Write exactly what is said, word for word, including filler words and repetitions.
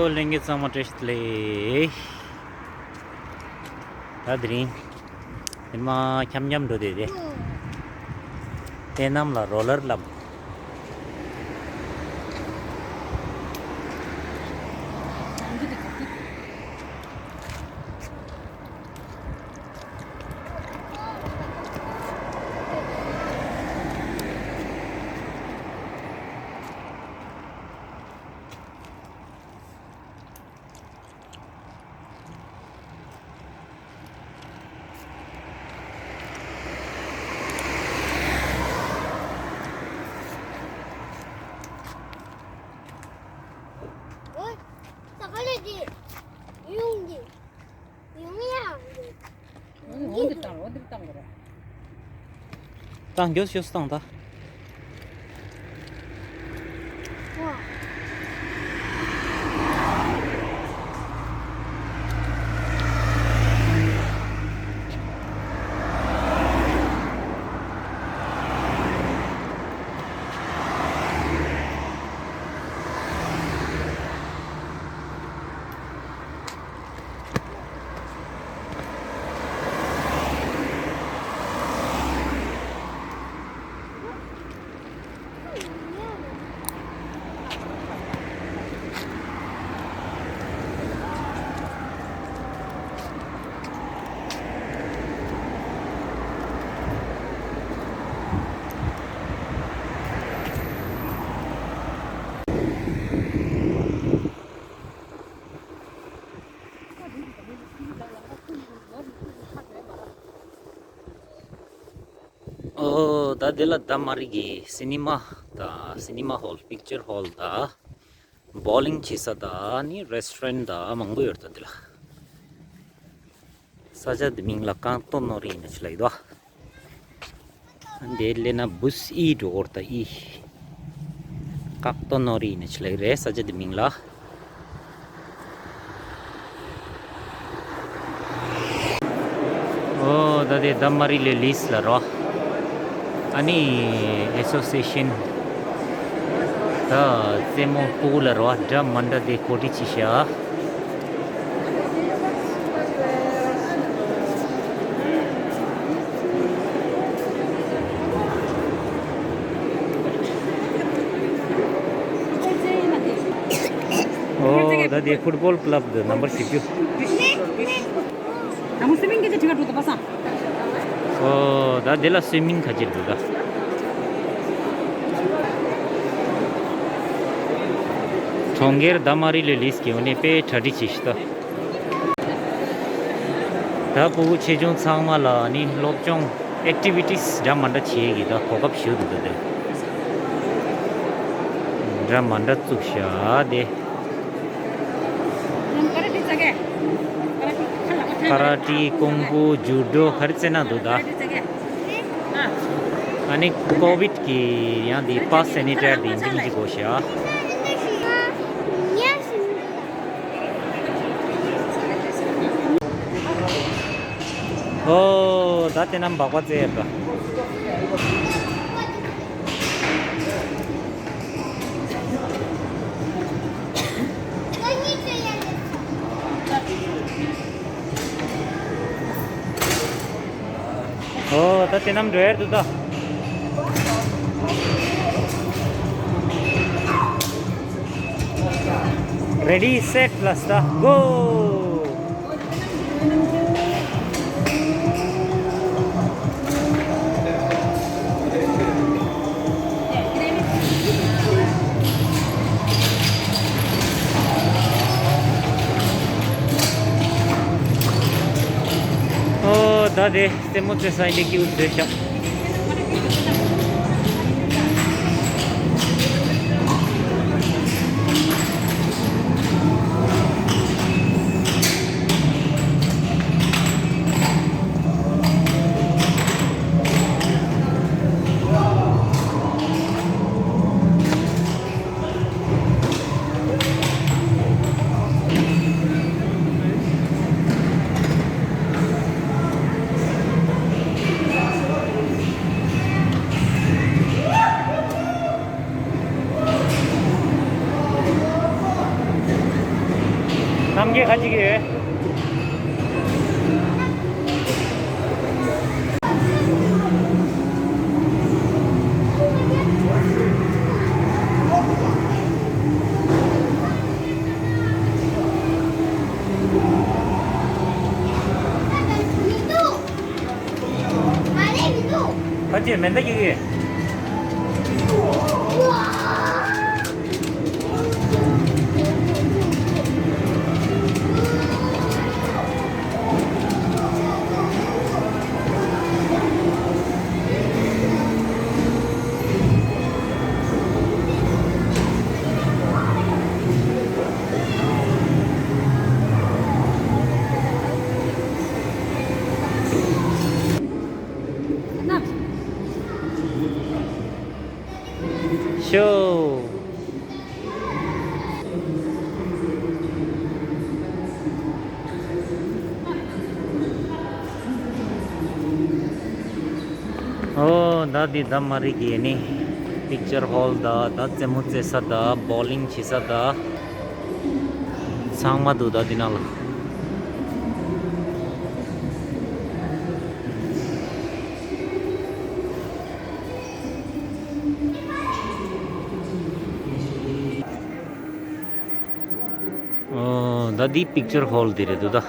ལྷན་རྒྱས་ཚང་མ་བཀྲ་ཤིས་བདེ་ལེགས། ད་དེ་རིང་ཉི་མ་འཁྱམ་འཁྱམ་འགྲོ་བསྡད་དེ། ཏེ་ནམ་ལ་རོ་ལར་ལམ། ཨོ། ས་ག་ལེ་དེ། ཡོང་དེ། ཡོང་ཡ། འོ་འདི་བཏང་འོ་འདི་བཏང་གི་རེད། བཏང་རྒྱུ་ཤོག་བཏང་ད། ཨོ། ད་དེ་ལ་ད་མ་རི་གི་སི་ནི་མ་དང་སི་ནི་མ་ཧོལ། པིག་ཅར་ཧོལ་དང་། བོ་ལིང་བྱེད་ས་དང་ནི་རེ་སི་ཊོ་རན་དང་མང་པོ་ཡོད་རེད་ད་འདི་ལ། ས་ཆ་འདི་མིང་ལ་ཀང་ཏོ་ནོ་རི་ཡིན་ན་ཆི་ལ་ཡོད་དོ། འདི་ལས་ན་བུས་ཨི་འགྲོ་གོར་ད་ཨི། ཀག་ཏོ་ནོ་རི་ཡིན་ན་ཆི་ལ་ཡོད་རེད་ས་ཆ་འདི་མིང་ལ། ཨོ། ད་དེ་ད་མ་རི་ལེ་ལིས་ལ་རོ། ཨ་ནི་ཨེ་སོ་སི་ཨེ་ཤན། ད་རྩེད་མོ་སྤུ་གུ་ལ་རོ་འདྲ་མ་འདྲ་དེ་གོ་སྒྲིག་བྱས་ཤག་ཨོ། ད་དེ་ཕུཊ་བོལ་ཀླབ་དེ་ནམ་བར་བཞི་བཅུ། ད་མོ་སི་མིང་གི་ཅི་ཁྲི་ཁ་འགྲོ་ད་པ་སང་། ཨོ། ད་དེ་ལ་སི་མིང་ཁ་ཅིག་འདུག་ད། གྲོང་ཁྱེར་ད་མ་རི་ལེ་ལིས་ཀྱི་འོ་ནས་དཔེ་གྲ་སྒྲིག་བྱེད་ཤི་ད། ད་ཕྲུ་གུ་ཆེ་ཆུང་ཚང་མ་ལ་ནི་སློབ་སྦྱོང་ཨེག་ཊི་བི་ཊི་སི་འདྲ་མ་འདྲ་བྱེད་ཀྱི་ད་གོ་སྐབས་ཞུ་འདུག་ད་དེ། འདྲ་མ་འདྲ་བཙུགས་ཤག་དེ། ཀ་ར་ཊི་ཀུང་ཧྥུ་ཇུ་ཌོ་ག་རེ་རྩེད་ན་འདུག་ད། ཨ་ནི་ཀོ་བིད་ཀྱི་ཡང་འདི་པཱས་སེ་ནི་ཊར་འདི་འཛིན་གྱི་དགོས་ཤག་ཨོ། ད་དེ་རྣམས་སྦག་སྦག་རྩེ་ཡོད་པ། ཨོ། ད་དེ་རྣམས་འགྲོ་ཡར་འདུག་ད། Ready, set, let's go! ཨོ། ད་དེ་རྩེད་མོ་རྩེ་ས་ཡིན་དེ་ཀིའུ་བཟོས་ཤག་ཁ་ཅིག་ཡོད། ཕ་ཆེ་མེ་མདའ་སྐྱེ་གི། ཤོ། ཨོ་ད་འདི་ད་མ་རིག་གི་ནི། པིག་ཅར་ཧོལ་ད་ད་རྩེད་མོ་རྩེ་ས་ད་བོ་ལིང་བྱེད་ས་ད། ཚང་མ་འདུག་ད་འདི་ནང་ལ། ཨོ་ད་འདི་པིག་ཅར་ཧོལ་འདི་རེད་འདུག་ད།